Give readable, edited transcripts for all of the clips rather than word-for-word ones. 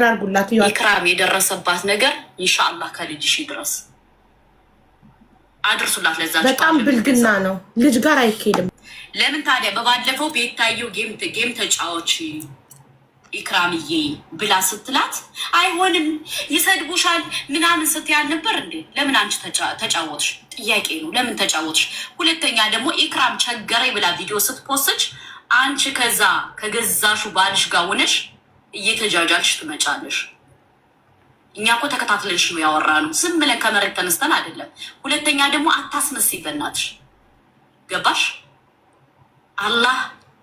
አድርጉላት። ኢክራም የደረሰባት ነገር ኢንሻአላህ ከልጅሽ ይድረስ፣ አድርሱላት። ለዛ በጣም ብልግና ነው። ልጅ ጋር አይኬድም። ለምን ታዲያ በባለፈው ቤታየው game ተጫዎች ኢክራምዬ ብላ ስትላት አይሆንም ይሰድቡሻል ምናምን ስትያል ነበር እንዴ? ለምን አንቺ ተጫወትሽ? ጥያቄ ነው። ለምን ተጫወትሽ? ሁለተኛ ደግሞ ኢክራም ቸገረኝ ብላ ቪዲዮ ስት post አንቺ ከዛ ከገዛሹ ባልሽ ጋር ሆነሽ እየተጃጃልሽ ትመጫለሽ። እኛ እኮ ተከታትለንሽ ነው ያወራነው፣ ዝም ብለን ከመሬት ተነስተን አይደለም። ሁለተኛ ደግሞ አታስመስይ በእናትሽ፣ ገባሽ? አላህ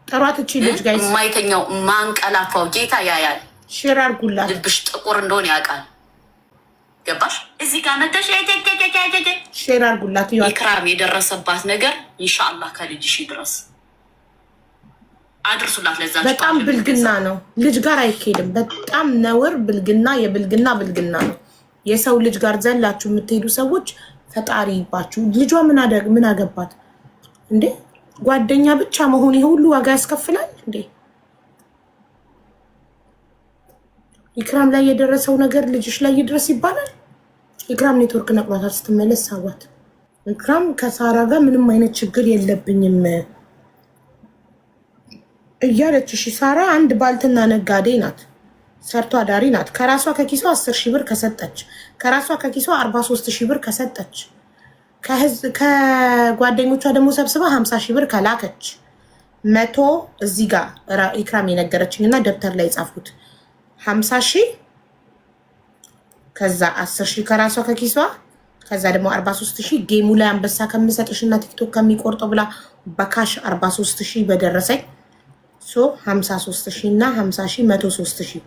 ጥሯት እቺ ልጅ guys የማይተኛው ማንቀላፋው ጌታ ያያል። Share አድርጉላት። ልብሽ ጥቁር እንደሆነ ያውቃል። ገባሽ? እዚህ ጋር መተሽ Share አድርጉላት። ኢክራም የደረሰባት ነገር ኢንሻአላህ ከልጅሽ ይድረስ፣ አድርሱላት። ለዛ በጣም ብልግና ነው። ልጅ ጋር አይኬድም። በጣም ነውር ብልግና፣ የብልግና ብልግና ነው። የሰው ልጅ ጋር ዘላችሁ የምትሄዱ ሰዎች ፈጣሪ ይባችሁ። ልጇ ምን አገባት እንዴ? ጓደኛ ብቻ መሆን ይሄ ሁሉ ዋጋ ያስከፍላል እንዴ? ኢክራም ላይ የደረሰው ነገር ልጅሽ ላይ ይድረስ ይባላል። ኢክራም ኔትወርክ ነቅሏታል። ስትመለስ ሳዋት። ኢክራም ከሳራ ጋር ምንም አይነት ችግር የለብኝም እያለች እሺ፣ ሳራ አንድ ባልትና ነጋዴ ናት፣ ሰርቶ አዳሪ ናት። ከራሷ ከኪሷ 10 ሺህ ብር ከሰጠች፣ ከራሷ ከኪሷ 43 ሺህ ብር ከሰጠች፣ ከጓደኞቿ ደግሞ ሰብስባ 50 ሺህ ብር ከላከች፣ 100 እዚህ ጋር ኢክራም የነገረችኝ እና ደብተር ላይ የጻፍኩት 50 ሺህ፣ ከዛ 10 ሺህ ከራሷ ከኪሷ፣ ከዛ ደግሞ 43 ሺህ game ኡ ላይ አንበሳ ከምሰጥሽ እና ቲክቶክ ከሚቆርጠው ብላ በ cash 43 ሺህ በደረሰኝ፣ so 53 ሺህ እና 50 ሺህ 103 ሺህ፣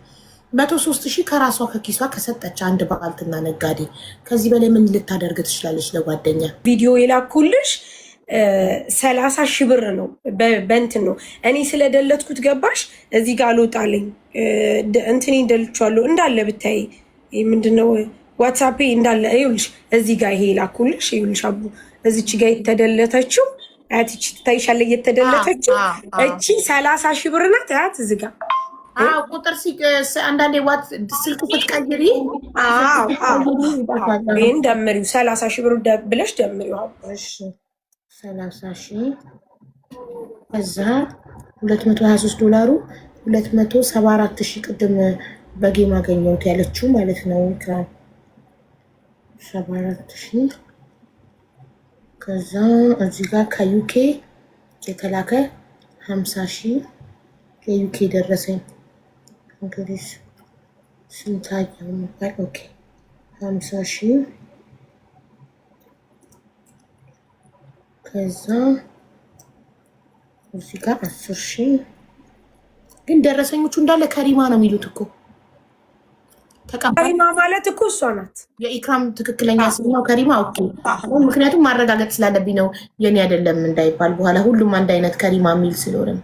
103 ሺህ ከራሷ ከኪሷ ከሰጠች አንድ ባልትና ነጋዴ ከዚህ በላይ ምን ልታደርግ ትችላለች? ለጓደኛ ቪዲዮ የላኩልሽ 30,000 ብር ነው። በእንትን ነው እኔ ስለደለትኩት ገባሽ? እዚህ ጋር አልወጣልኝ እንትኔ ደልቼዋለሁ እንዳለ ብታይ ምንድነው ዋትሳፔ እንዳለ ይኸውልሽ፣ እዚህ ጋር ይሄ የላኩልሽ ይኸውልሽ፣ አቡ እዚች ጋር የተደለተችው አያት ይቺ ትታይሻለች፣ እየተደለተችው እቺ 30,000 ብር ናት። አያት እዚህ ጋር ቁጥር አንዳንዴ ዋት ስልክ ስትቀይሪ ይህን ደምሪው፣ 30,000 ብር ብለሽ ደምሪው። 30,000 ከዛ 223 ዶላሩ 274,000 ቅድም በ game አገኘሁት ያለችው ማለት ነው። 74,000 ከዛ እዚህ ጋር ከዩኬ የተላከ 50,000 የዩኬ ደረሰኝ እንግዲህ ስንታየው የሚባል okay 50,000፣ ከዛ እዚህ ጋር 10,000። ግን ደረሰኞቹ እንዳለ ከሪማ ነው የሚሉት እኮ። ከሪማ ማለት እኮ እሷ ናት። የኢክራም ትክክለኛ ስም ነው ከሪማ። Okay፣ ምክንያቱም ማረጋገጥ ስላለብኝ ነው የኔ አይደለም እንዳይባል በኋላ፣ ሁሉም አንድ አይነት ከሪማ የሚል ስለሆነ ነው።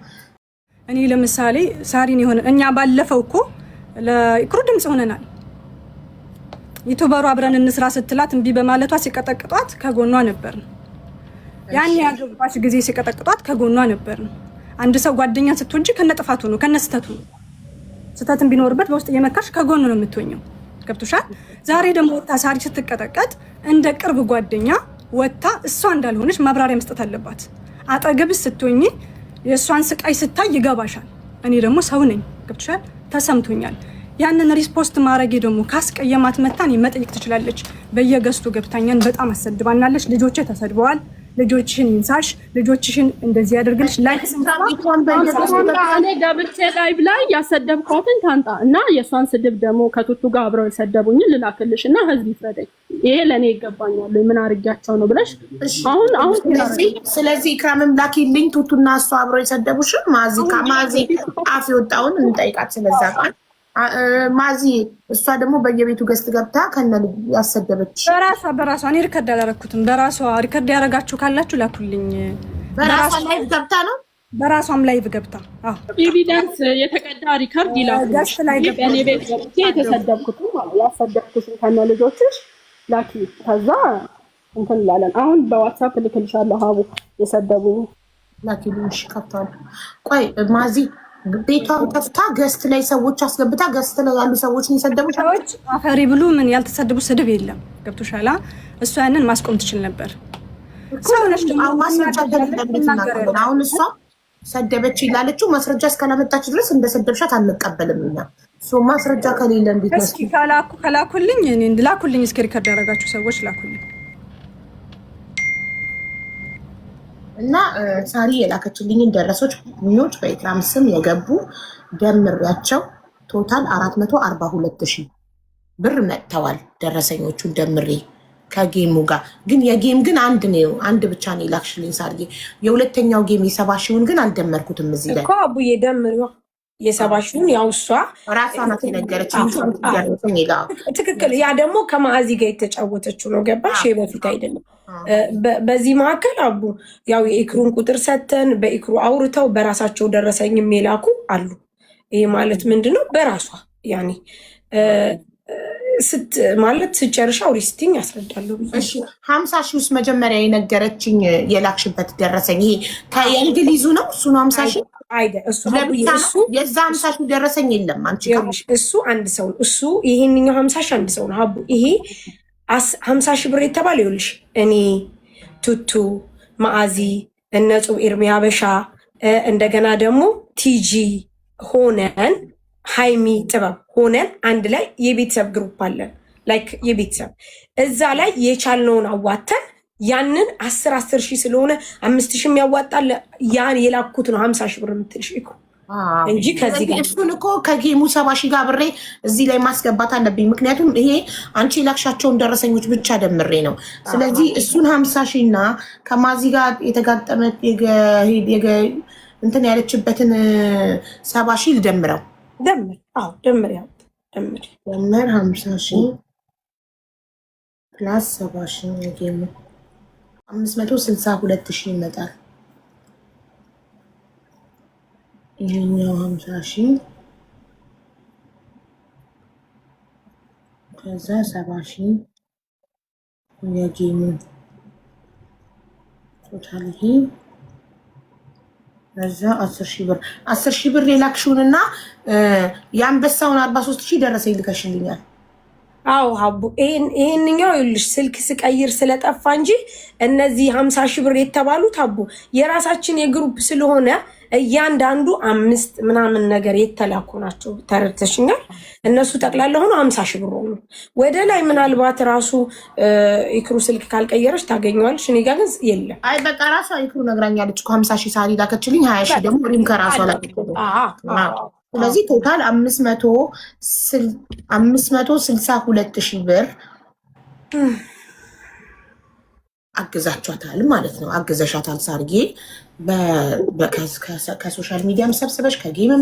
እኔ ለምሳሌ ሳሪን የሆነ እኛ ባለፈው እኮ ለኢክሩ ድምፅ ሆነናል። ዩቱበሩ አብረን እንስራ ስትላት እምቢ በማለቷ ሲቀጠቅጧት ከጎኗ ነበርን። ያን ያገባች ጊዜ ሲቀጠቅጧት ከጎኗ ነበርን። አንድ ሰው ጓደኛ ስትወጂ ከነ ጥፋቱ ነው ከነ ስህተቱ ነው። ስህተትን ቢኖርበት በውስጥ እየመካሽ ከጎኑ ነው የምትሆኘው። ገብቶሻል? ዛሬ ደግሞ ወታ ሳሪ ስትቀጠቀጥ እንደ ቅርብ ጓደኛ ወታ እሷ እንዳልሆነች ማብራሪያ መስጠት አለባት። አጠገብሽ ስትሆኚ የእሷን ስቃይ ስታይ ይገባሻል። እኔ ደግሞ ሰው ነኝ፣ ገብቶሻል? ተሰምቶኛል። ያንን repost ማድረጌ ደግሞ ካስቀየማት መታን መጠየቅ ትችላለች። በየ guest ኡ ገብታኛን በጣም አሰድባናለች። ልጆቼ ተሰድበዋል። ልጆችሽን ይንሳሽ፣ ልጆችሽን እንደዚህ ያደርግልሽ። Like እኔ ገብቼ live ላይ ያሰደብኳትን ታንጣ እና የእሷን ስድብ ደግሞ ከቱቱ ጋር አብረው የሰደቡኝን ልላክልሽ እና ህዝብ ይፍረደኝ። ይሄ ለእኔ ይገባኛል፣ ምን አድርጊያቸው ነው ብለሽ አሁን አሁን ስለዚህ ኢክራምም ላኪልኝ ቱቱና እሷ አብረው የሰደቡሽን ማዚ ከማዚ አፍ የወጣውን እንጠይቃት። ስለዛ ቃል ማዚ እሷ ደግሞ በየቤቱ guest ገብታ ከነ ያሰደበች በራሷ በራሷ እኔ record አላረኩትም። በራሷ record ያደረጋችሁ ካላችሁ ላኩልኝ። በራሷ live ገብታ ነው። በራሷም live ገብታ Evidence የተቀዳ record ይላኩ። Guest ላይ ገብታ በእኔ ቤት ገብቼ የተሰደብኩትን ማለት ያሰደብኩሽን ከነ ልጆችሽ ላኪ። ከዛ እንትን እንላለን። አሁን በዋትሳፕ እልክልሻለሁ። ሀቡ የሰደቡኝ ላኪልኝ። እሺ ከፍተዋል። ቆይ ማዚ ቤቷን ከፍታ guest ላይ ሰዎች አስገብታ guest ላይ ያሉ ሰዎች የሰደቡት ሰዎች አፈሪ ብሉ ምን ያልተሰደቡ ስድብ የለም። ገብቶሻል? እሷ ያንን ማስቆም ትችል ነበር። ማስረጃ ከሌለ አሁን እሷ ሰደበች ይላለችው ማስረጃ እስካላመጣች ድረስ እንደሰደብሻት አንቀበልም እኛ። ማስረጃ ከሌለ እንዴት እስኪ ከላኩልኝ ላኩልኝ፣ እስኪ record ያደረጋችሁ ሰዎች ላኩልኝ። እና ሳሪ የላከችልኝን ደረሰኞች በኢክራም ስም የገቡ ደምሬያቸው total 442,000 ብር መጥተዋል። ደረሰኞቹን ደምሬ ከ game ኡ ጋር ግን የ game ግን አንድ ነው፣ አንድ ብቻ ነው የላክሽልኝ ሳርዬ። የሁለተኛው game የ70,000ውን ግን አልደመርኩትም እዚህ ላይ እኮ አቡዬ ደምሪዋ። የ70,000ውን ያው እሷ ራሷ ናት የነገረችኝ። ትክክል። ያ ደግሞ ከማዕዚ ጋር የተጫወተችው ነው። ገባሽ? በፊት አይደለም። በዚህ መካከል አቡ ያው የኢክሩን ቁጥር ሰተን በኢክሩ አውርተው በራሳቸው ደረሰኝ የላኩ አሉ። ይህ ማለት ምንድን ነው? በራሷ ያኔ ማለት ስጨርሻ አውሪ ስትይኝ አስረዳለሁ። እሺ 50,000 ውስጥ መጀመሪያ የነገረችኝ የላክሽበት ደረሰኝ ይሄ የእንግሊዙ ነው። እሱ ነው 50,000 እሱ የዛ 50,000 ደረሰኝ የለም። አንቺ እሱ አንድ ሰው ነው። እሱ ይሄንኛው 50,000 አንድ ሰው ነው። ሀቡ ይሄ 50,000 ብር የተባለ ይኸውልሽ፣ እኔ ቱቱ ማአዚ እነ ጹብ ኤርሚ ሀበሻ እንደገና ደግሞ ቲጂ ሆነን ሃይሚ ጥበብ ሆነን አንድ ላይ የቤተሰብ group አለን። like የቤተሰብ እዛ ላይ የቻልነውን አዋተን ያንን 10 10 ሺህ ስለሆነ 5,000 የሚያዋጣል ያን የላኩት ነው 50,000 ብር የምትልሽ እኮ እንጂ ከዚህ ጋር እሱን እኮ ከ game ኡ 70,000 ጋር ብሬ እዚህ ላይ ማስገባት አለብኝ። ምክንያቱም ይሄ አንቺ የላክሻቸውን ደረሰኞች ብቻ ደምሬ ነው። ስለዚህ እሱን 50,000 እና ከማዚ ጋር የተጋጠመ እንትን ያለችበትን 70,000 ልደምረው። ደምር። አዎ ደምር፣ ያው ደምር ደምር 50,000 plus 70,000 የ game ኡ 562,000 ይመጣል። ይሄኛው 50,000 ከዛ 70,000 የ game ኡ total ይሄ ከዛ 10,000 ብር 10,000 ብር የላክሽውንና የአንበሳውን 43,000 ደረሰኝ ልከሽልኛል። አዎ ሀቡ ይሄንኛው ይኸውልሽ ስልክ ስቀይር ስለጠፋ እንጂ እነዚህ 50,000 ብር የተባሉት ሀቡ የራሳችን የ group ስለሆነ እያንዳንዱ አምስት ምናምን ነገር የተላኩ ናቸው። ተረድተሽኛል? እነሱ ጠቅላላ ሆኖ 50,000 ብር ሆኑ። ወደ ላይ ምናልባት ራሱ ኢክሩ ስልክ ካልቀየረች ታገኘዋለች። እኔ ጋር ግን የለም። አይ በቃ ራሷ ኢክሩ ነግራኛለች እኮ 50,000 ሳሪ ላከችልኝ፣ 20,000 ደግሞ ሪም ከራሷ ላከችልኝ። ስለዚህ total 562,000 ብር አግዛችኋታል ማለት ነው። አግዘሻታል ሳርዬ፣ ከ social media ም ሰብስበሽ ከ game ም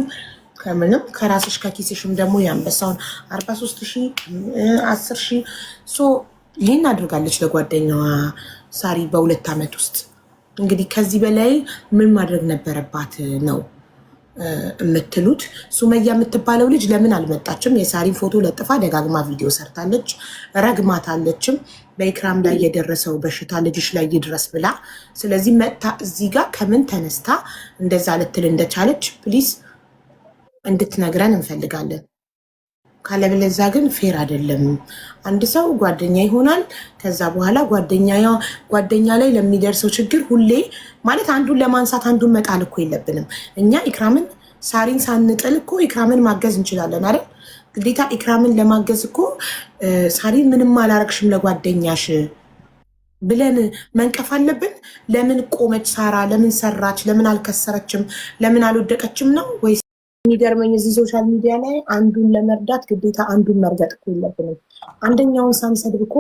ከምንም ከራስሽ ከኪስሽም ደግሞ የአንበሳውን 43,000 10,000 so ይህን አድርጋለች ለጓደኛዋ ሳሪ በ2 ዓመት ውስጥ። እንግዲህ ከዚህ በላይ ምን ማድረግ ነበረባት ነው የምትሉት? ሱመያ የምትባለው ልጅ ለምን አልመጣችም? የሳሪን ፎቶ ለጥፋ ደጋግማ ቪዲዮ ሰርታለች፣ ረግማታለችም። በኢክራም ላይ የደረሰው በሽታ ልጅሽ ላይ ይድረስ ብላ። ስለዚህ መጥታ እዚህ ጋር ከምን ተነስታ እንደዛ ልትል እንደቻለች please እንድትነግረን እንፈልጋለን። ካለበለዚያ ግን fair አይደለም። አንድ ሰው ጓደኛ ይሆናል። ከዛ በኋላ ጓደኛ ላይ ለሚደርሰው ችግር ሁሌ ማለት አንዱን ለማንሳት አንዱን መጣል እኮ የለብንም። እኛ ኢክራምን ሳሪን ሳንጥል እኮ ኢክራምን ማገዝ እንችላለን አይደል? ግዴታ ኢክራምን ለማገዝ እኮ ሳሪን ምንም አላረግሽም ለጓደኛሽ ብለን መንቀፍ አለብን? ለምን ቆመች ሳራ? ለምን ሰራች? ለምን አልከሰረችም? ለምን አልወደቀችም ነው ወይስ? የሚገርመኝ እዚህ social media ላይ አንዱን ለመርዳት ግዴታ አንዱን መርገጥ እኮ የለብንም። አንደኛውን ሳንሰድብ እኮ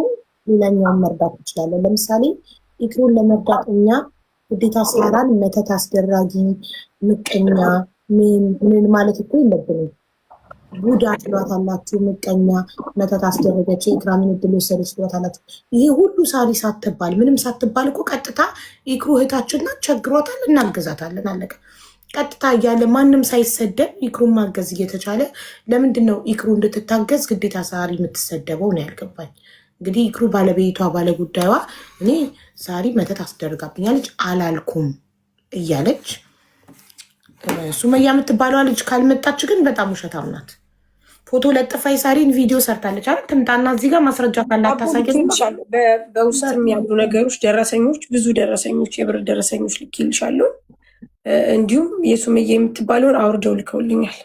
ሌላኛውን መርዳት እንችላለን። ለምሳሌ ኢክሩን ለመርዳት እኛ ግዴታ ሳራን መተት አስደራጊ፣ ምቀኛ ምን ምን ማለት እኮ የለብንም። ቡዳ ትሏታላችሁ፣ ምቀኛ፣ መተት አስደረገች፣ የኢክራምን እድል ወሰደች ትሏታላችሁ። ይሄ ሁሉ ሳሪ ሳትባል ምንም ሳትባል እኮ ቀጥታ ኢክሩ እህታችን ናት፣ ቸግሯታል፣ እናግዛታለን። አለቀ። ቀጥታ እያለ ማንም ሳይሰደብ ኢክሩን ማገዝ እየተቻለ ለምንድን ነው ኢክሩ እንድትታገዝ ግዴታ ሳሪ የምትሰደበው ነው ያልገባኝ። እንግዲህ ኢክሩ ባለቤቷ ባለጉዳዩዋ እኔ ሳሪ መተት አስደርጋብኛለች አላልኩም እያለች ሱመያ የምትባለዋ ልጅ ካልመጣች ግን በጣም ውሸታም ናት። ፎቶ ለጥፋ የሳሪን ቪዲዮ ሰርታለች አይደል? ትምጣና እዚህ ጋር ማስረጃ ካላት ታሳየን። ልኬልሻለሁ። በውስጥም ያሉ ነገሮች ደረሰኞች፣ ብዙ ደረሰኞች፣ የብር ደረሰኞች ልኬልሻለሁ። እንዲሁም የሱመያ የምትባለውን አውርደው ልከውልኛል፣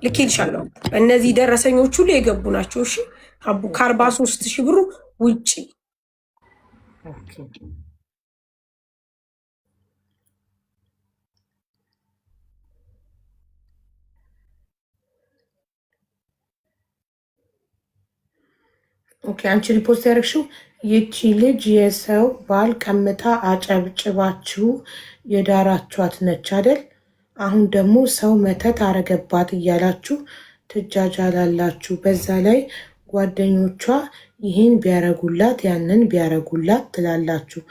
ልኬልሻለሁ። እነዚህ ደረሰኞች ሁሉ የገቡ ናቸው። እሺ አቡ ከ43,000 ብሩ ውጪ። Okay፣ አንቺ repost ያደረግሽው ይቺ ልጅ የሰው ባል ቀምታ አጨብጭባችሁ የዳራችኋት ነች አይደል? አሁን ደግሞ ሰው መተት አረገባት እያላችሁ ትጃጃላላችሁ። በዛ ላይ ጓደኞቿ ይህን ቢያረጉላት ያንን ቢያረጉላት ትላላችሁ።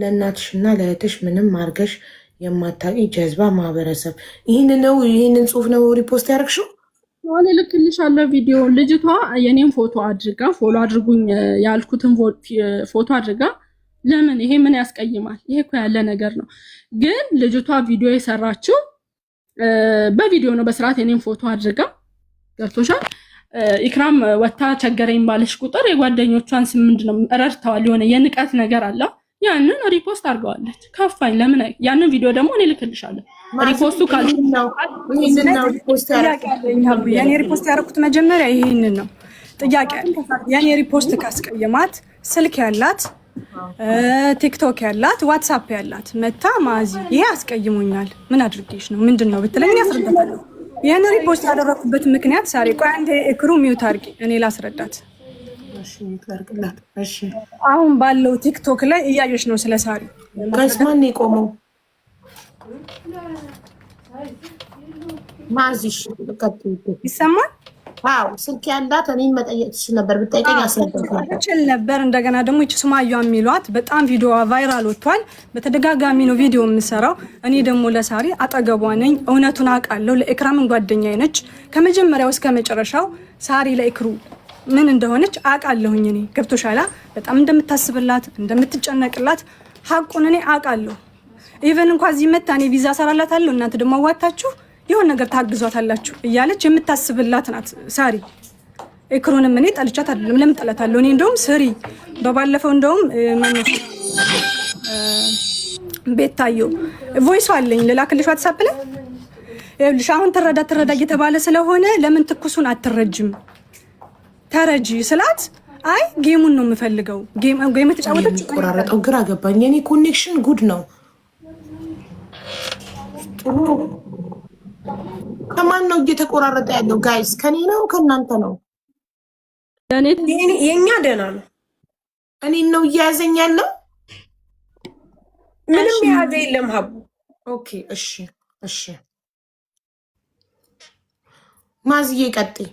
ለእናትሽና ለእህትሽ ምንም አርገሽ የማታውቂ ጀዝባ ማህበረሰብ። ይህን ነው ይህንን ጽሁፍ ነው repost ያደረግሽው? አሁን እልክልሻለሁ ቪዲዮ። ልጅቷ የኔን ፎቶ አድርጋ follow አድርጉኝ ያልኩትን ፎቶ አድርጋ፣ ለምን ይሄ ምን ያስቀይማል? ይሄ እኮ ያለ ነገር ነው። ግን ልጅቷ ቪዲዮ የሰራችው በቪዲዮ ነው፣ በስርዓት የኔን ፎቶ አድርጋ፣ ገብቶሻል። ኢክራም ወታ ቸገረኝ ባለሽ ቁጥር የጓደኞቿን ስም ምንድን ነው ረድተዋል። የሆነ የንቀት ነገር አለ። ያንን repost አድርገዋለች። ከፋኝ። ለምን ያንን ቪዲዮ ደግሞ እኔ እልክልሻለሁ። repost ኡ ካል ጥያቄ አለኝ ሀቡ። የኔ repost ያደረኩት መጀመሪያ ይሄንን ነው። ጥያቄ አለ። የኔ repost ካስቀየማት ስልክ ያላት፣ ቲክቶክ ያላት፣ ዋትሳፕ ያላት መታ ማዚ ይሄ አስቀይሞኛል፣ ምን አድርጌሽ ነው ምንድን ነው ብትለኝ እኔ አስረዳታለሁ። ይህን repost ያደረኩበት ምክንያት ሳሪ፣ ቆይ አንዴ እክሩ mute አድርጊ፣ እኔ ላስረዳት። አሁን ባለው ቲክቶክ ላይ እያየሽ ነው ስለ ሳሪ። Guys፣ ማን የቆመው? ማዚሽ። ይሰማል? አዎ፣ ስልክ ያላት እኔን መጠየቅ ትችል ነበር። ብጠይቀኝ አስረዳት ነበር። ትችል ነበር። እንደገና ደግሞ ይቺ ሱማያ የሚሏት በጣም ቪዲዮ viral ወጥቷል። በተደጋጋሚ ነው ቪዲዮ የምሰራው። እኔ ደግሞ ለሳሪ አጠገቧ ነኝ፣ እውነቱን አውቃለሁ። ለኢክራምን ጓደኛዬ ነች። ከመጀመሪያው እስከ መጨረሻው ሳሪ ለኢክሩ ምን እንደሆነች አውቃለሁኝ። እኔ ገብቶሻላ። በጣም እንደምታስብላት እንደምትጨነቅላት ሀቁን እኔ አውቃለሁ። Even እንኳ እዚህ መታ እኔ ቪዛ ሰራላታለሁ፣ እናንተ ደግሞ አዋታችሁ የሆነ ነገር ታግዟታላችሁ እያለች የምታስብላት ናት ሳሪ። ኤክሮንም እኔ ጠልቻት አይደለም። ለምን ጠላታለሁ? እኔ እንደውም ስሪ በባለፈው እንደውም ቤታየው voice ኡ አለኝ ልላክልሽ ዋትሳፕ ላይ። ይኸውልሽ አሁን ትረዳ ትረዳ እየተባለ ስለሆነ ለምን ትኩሱን አትረጅም ተረጂ ስላት አይ game ኡን ነው የምፈልገው። Game የተጫወተች ቆራረጠው፣ ግራ ገባኝ። የኔ connection ጉድ ነው። ጥሩ ከማን ነው እየተቆራረጠ ያለው? Guys፣ ከኔ ነው ከእናንተ ነው? የእኛ ደህና ነው። እኔን ነው እየያዘኝ ያለው? ምንም የያዘ የለም ሀቡ። Okay፣ እሺ፣ እሺ። ማዝዬ ቀጥይ።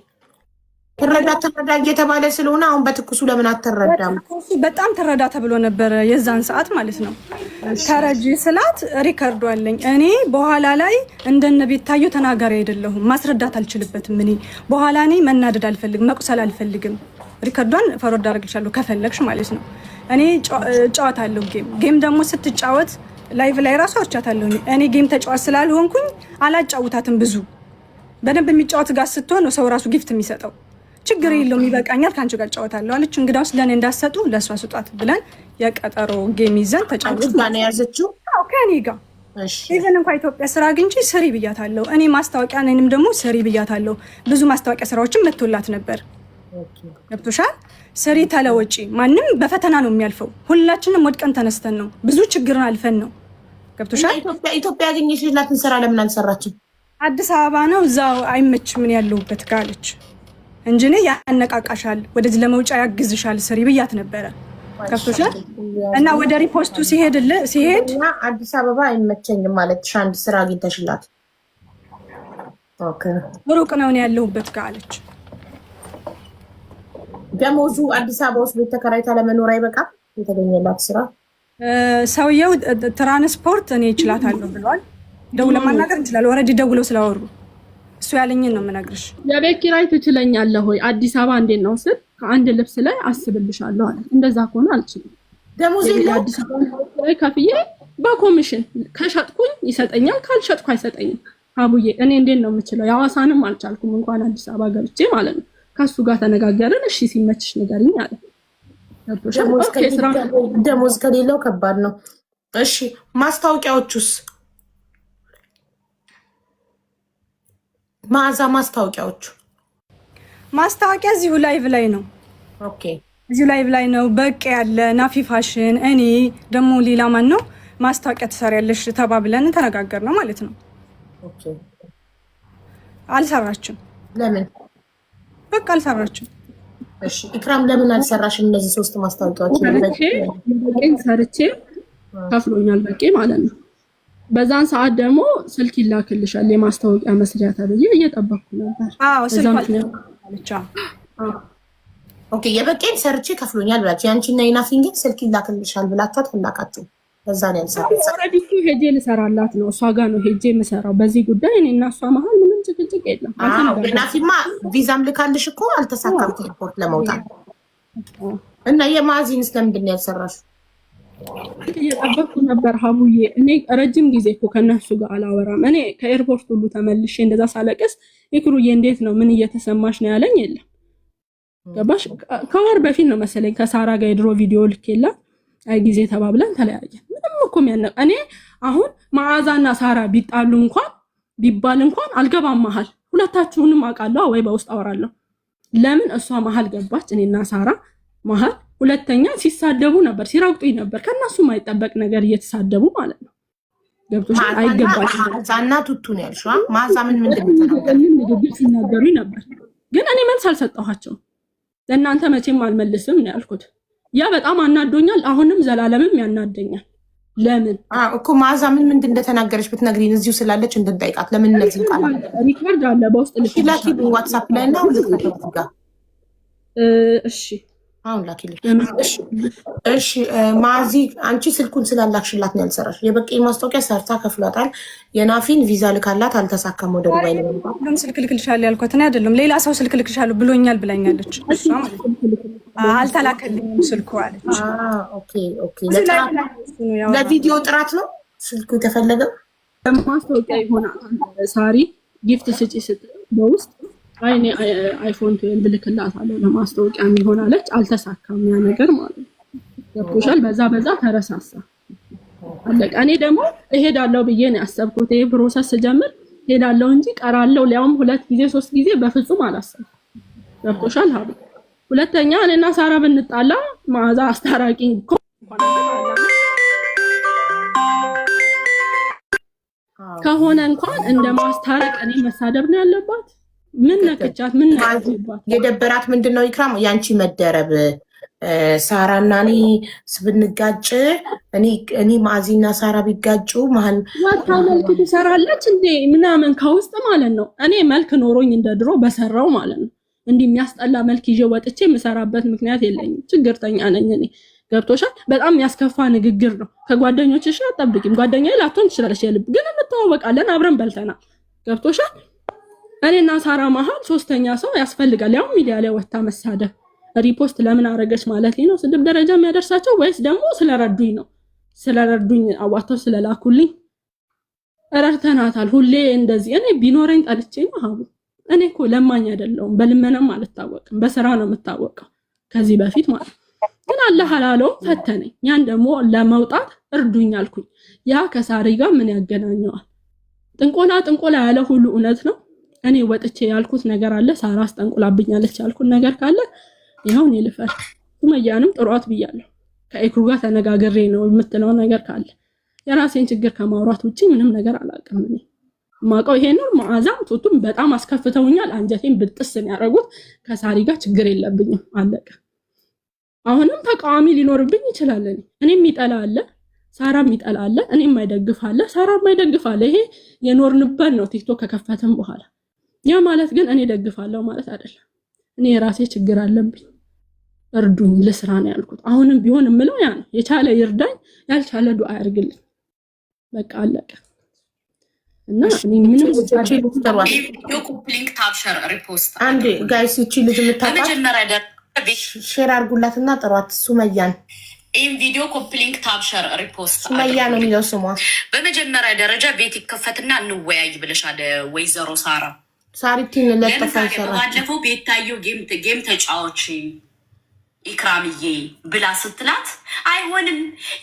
ትረዳ ትረዳ እየተባለ ስለሆነ አሁን በትኩሱ ለምን አትረዳም? በጣም ትረዳ ተብሎ ነበረ የዛን ሰዓት ማለት ነው። ተረጂ ስላት record ኡ አለኝ እኔ በኋላ ላይ እንደነ ቤታየው ተናጋሪ አይደለሁም፣ ማስረዳት አልችልበትም። እኔ በኋላ እኔ መናደድ አልፈልግም፣ መቁሰል አልፈልግም። record ኧን forward አደርግልሻለሁ ከፈለግሽ ማለት ነው። እኔ እጫወታለሁ game። Game ደግሞ ስትጫወት live ላይ ራሱ አውርቻታለሁ። እኔ game ተጫዋች ስላልሆንኩኝ አላጫውታትም ብዙ። በደንብ የሚጫወት ጋር ስትሆን ነው ሰው ራሱ gift የሚሰጠው። ችግር የለውም ይበቃኛል፣ ከአንቺ ጋር እጫወታለሁ አለች። እንግዳውስ ለእኔ እንዳሰጡ ለእሷ ስጧት ብለን የቀጠሮ game ይዘን ተጫወት። ጋር ነው የያዘችው ከእኔ ጋር። Even እንኳ ኢትዮጵያ ስራ አግኝቼ ስሪ ብያታለሁ። እኔ ማስታወቂያ እኔንም ደግሞ ስሪ ብያታለሁ። ብዙ ማስታወቂያ ስራዎችን መጥቶላት ነበር። ገብቶሻል? ስሪ ተለወጪ። ማንም በፈተና ነው የሚያልፈው። ሁላችንም ወድቀን ተነስተን ነው፣ ብዙ ችግርን አልፈን ነው። ገብቶሻል? ኢትዮጵያ ያገኘሽላትን ስራ ለምን አልሰራችም? አዲስ አበባ ነው እዛው አይመችም ምን ያለሁበት ጋር አለች እንጂ እኔ ያነቃቃሻል፣ ወደዚህ ለመውጫ ያግዝሻል ስሪ ብያት ነበረ። ገብቶሻል? እና ወደ repost ኡ ሲሄድ አዲስ አበባ አይመቸኝም ማለት አንድ ስራ አግኝተሽላት ሩቅ ነው እኔ ያለሁበት ጋር አለች። ደሞዙ አዲስ አበባ ውስጥ ቤት ተከራይታ ለመኖር አይበቃም። የተገኘላት ስራ ሰውየው ትራንስፖርት እኔ እችላታለሁ ብሏል። ደውለን ማናገር እንችላለን። Already ደውለው ስላወሩ እሱ ያለኝን ነው የምነግርሽ። የቤት ኪራይ ትችለኛለህ ወይ አዲስ አበባ እንዴት ነው ስል ከአንድ ልብስ ላይ አስብልሻለሁ አለ። እንደዛ ከሆነ አልችልም። ደሞዝ የለውም። አዲስ አበባ ላይ ከፍዬ በኮሚሽን ከሸጥኩኝ ይሰጠኛል፣ ካልሸጥኩ አይሰጠኝም። አቡዬ እኔ እንዴት ነው የምችለው? የሐዋሳንም አልቻልኩም እንኳን አዲስ አበባ ገብቼ ማለት ነው። ከሱ ጋር ተነጋገርን። እሺ ሲመችሽ ንገሪኝ አለ። ደሞዝ ከሌለው ከባድ ነው። እሺ ማስታወቂያዎቹስ? መዓዛ ማስታወቂያዎቹ ማስታወቂያ እዚሁ live ላይ ነው። Okay እዚሁ live ላይ ነው። በቂ ያለ ናፊ ፋሽን፣ እኔ ደግሞ ሌላ ማን ነው ማስታወቂያ ትሰሪያለሽ ተባብለን ተነጋገር ነው ማለት ነው። Okay አልሰራችም። ለምን? በቃ አልሰራችም። እሺ ኢክራም ለምን አልሰራሽም? እነዚህ ሶስት ማስታወቂያዎች በቄን ሰርቼ ከፍሎኛል፣ በቄ ማለት ነው። በዛን ሰዓት ደግሞ ስልክ ይላክልሻል የማስታወቂያ መስሪያ ተብዬ እየጠበቅኩ ነበር። አዎ በዛ ስልኳ ምክንያት አለች። Okay የበቄን ሰርቼ ከፍሎኛል ብላችሁ የአንቺና የናፊን ግን ስልክ ይላክልሻል ብላችሁ አትላካችሁ። በዛ ነው ያልሰራችው። Already እኮ ሄጄ ልሰራላት ነው፣ እሷ ጋር ነው ሄጄ የምሰራው። በዚህ ጉዳይ እኔ እና እሷ መሀል ምንም ጭቅጭቅ የለም። አልተነጋገርንም። የናፊማ ቪዛም ልካልሽ እኮ አልተሳካም ከኤርፖርት ለመውጣት እና የማዚንስ ለምንድን ነው ያልሰራሽው? እየጠበቅኩ ነበር ሀቡዬ። እኔ ረጅም ጊዜ እኮ ከነሱ ጋር አላወራም። እኔ ከኤርፖርት ሁሉ ተመልሼ እንደዛ ሳለቅስ ይክሩዬ እንዴት ነው ምን እየተሰማሽ ነው ያለኝ የለም። ገባሽ? ከወር በፊት ነው መሰለኝ ከሳራ ጋር የድሮ ቪዲዮ ልኬላት አይ ጊዜ ተባብለን ተለያየን። ምንም እኮ የሚያነ እኔ አሁን መዓዛና ሳራ ቢጣሉ እንኳን ቢባል እንኳን አልገባም መሀል። ሁለታችሁንም አውቃለሁ ወይ በውስጥ አወራለሁ። ለምን እሷ መሀል ገባች? እኔና ሳራ መሀል። ሁለተኛ ሲሳደቡ ነበር፣ ሲረግጡኝ ነበር። ከእነሱ የማይጠበቅ ነገር እየተሳደቡ ማለት ነው። ገብቶሻል? አይገባሽም መዓዛና ቱቱ ነው ያልሽው? መዓዛ ምን ምንድን ነው የተናገረው? ምን ንግግር ሲናገሩኝ ነበር፣ ግን እኔ መልስ አልሰጠኋቸውም። ለእናንተ መቼም አልመልስም ነው ያልኩት። ያ በጣም አናዶኛል። አሁንም ዘላለምም ያናደኛል። ለምን እኮ መዓዛ ምን ምንድን እንደተናገረች ብትነግሪን እዚሁ ስላለች እንድንጠይቃት። ለምን እነዚህ ቃላት Record አለ በውስጥ ላኪልኝ ዋትሳፕ ላይ እና አሁን ልክፈተው ጋር እሺ አሁን ላኪልኝ። እሺ ማዚ አንቺ ስልኩን ስላላክሽላት ነው ያልሰራሽ። የበቂ ማስታወቂያ ሰርታ ከፍሏታል። የናፊን ቪዛ ልካላት አልተሳካም። ወደ ዱባይ ለመግባት ሁሉም ስልክ ልክልሻለሁ ያልኳት እኔ አይደለም ሌላ ሰው ስልክ ልክልሻለሁ ብሎኛል ብላኛለች። እሷ ማለት ነው። አልተላከልኝም ስልኩ አለች። Okay okay። ለቪዲዮ ጥራት ነው ስልኩ የተፈለገው። ለማስታወቂያ ይሆናል። ሳሪ gift ስጪ ስትል በውስጥ አይ እኔ iPhone 12 ልክላታለሁ ለማስታወቂያ የሚሆን አለች። አልተሳካም ያ ነገር ማለት ነው። ገብቶሻል? በዛ በዛ ተረሳሳ አለቀ። እኔ ደግሞ እሄዳለሁ ብዬ ነው ያሰብኩት። ይሄ process ስጀምር ሄዳለሁ እንጂ ቀራለሁ ሊያውም ሁለት ጊዜ ሶስት ጊዜ በፍጹም አላሰብኩም። ገብቶሻል? ሀቡ ሁለተኛ እኔና ሳራ ብንጣላ መዓዛ አስታራቂ እኮ ከሆነ እንኳን እንደ ማስታረቅ እኔ መሳደብ ነው ያለባት። ምን ነክቻት? ምን ነክቻት? የደበራት ምንድን ነው ኢክራም፣ ያንቺ መደረብ ሳራና እኔ ብንጋጭ እኔ ማዚና ሳራ ቢጋጩ መሀል ወታ መልክ ትሰራለች እንዴ ምናምን ከውስጥ ማለት ነው። እኔ መልክ ኖሮኝ እንደ ድሮ በሰራው ማለት ነው። እንዲህ የሚያስጠላ መልክ ይዤ ወጥቼ የምሰራበት ምክንያት የለኝም። ችግርተኛ ነኝ እኔ። ገብቶሻል? በጣም የሚያስከፋ ንግግር ነው። ከጓደኞችሽ አትጠብቂም። ጓደኛዬ ላትሆን ትችላለች፣ የልብ ግን እንተዋወቃለን፣ አብረን በልተናል። ገብቶሻል? እኔና ሳራ መሀል ሶስተኛ ሰው ያስፈልጋል። ያው ሚዲያ ላይ ወታ መሳደብ repost ለምን አረገች ማለት ነው ስድብ ደረጃ የሚያደርሳቸው ወይስ ደግሞ ስለረዱኝ ነው? ስለረዱኝ አዋጥተው ስለላኩልኝ ረድተናታል። ሁሌ እንደዚህ እኔ ቢኖረኝ ጠልቼ ነው ሀቡ። እኔ እኮ ለማኝ አይደለሁም፣ በልመናም አልታወቅም፣ በስራ ነው የምታወቀው ከዚህ በፊት ማለት ነው። ግን አላህ አላለውም፣ ፈተነኝ። ያን ደግሞ ለመውጣት እርዱኝ አልኩኝ። ያ ከሳሪ ጋር ምን ያገናኘዋል? ጥንቆላ ጥንቆላ ያለ ሁሉ እውነት ነው። እኔ ወጥቼ ያልኩት ነገር አለ፣ ሳራ አስጠንቁላብኛለች ያልኩት ነገር ካለ ይኸው እኔ ልፈር። ሱመያንም ጥሯት ብያለሁ። ከኤክሩ ጋር ተነጋግሬ ነው የምትለው ነገር ካለ የራሴን ችግር ከማውራት ውጪ ምንም ነገር አላውቅም። እኔ የማውቀው ይሄን ነው። መዓዛም ቱቱም በጣም አስከፍተውኛል። አንጀቴን ብጥስ ነው ያደረጉት። ከሳሪ ጋር ችግር የለብኝም። አለቀ። አሁንም ተቃዋሚ ሊኖርብኝ ይችላል። እኔ የሚጠላ አለ፣ ሳራ የሚጠላ አለ፣ እኔ የማይደግፍ አለ፣ ሳራ የማይደግፍ አለ። ይሄ የኖርንበት ነው ቲክቶክ ከከፈትም በኋላ። ያ ማለት ግን እኔ ደግፋለሁ ማለት አይደለም። እኔ የራሴ ችግር አለብኝ፣ እርዱኝ፣ ልስራ ነው ያልኩት። አሁንም ቢሆን የምለው ያ ነው። የቻለ ይርዳኝ፣ ያልቻለ ዱዓ ያርግልኝ። በቃ አለቀ። እና እኔ ምንም Copy link tap share repost አንዴ guys፣ ይቺ ልጅ የምታውቃት በመጀመሪያ ደረጃ Share አድርጉላትና ጥሯት ሱመያን። ይህም ቪዲዮ copy link tap share repost ሱመያ ነው የሚለው ስሟ። በመጀመሪያ ደረጃ ቤት ይከፈትና እንወያይ ብለሻል ወይዘሮ ሳራ። ሳሪቲን ለጠፋ ይሰራል። ባለፈው ቤታየው game ተጫዎች ኢክራምዬ ብላ ስትላት አይሆንም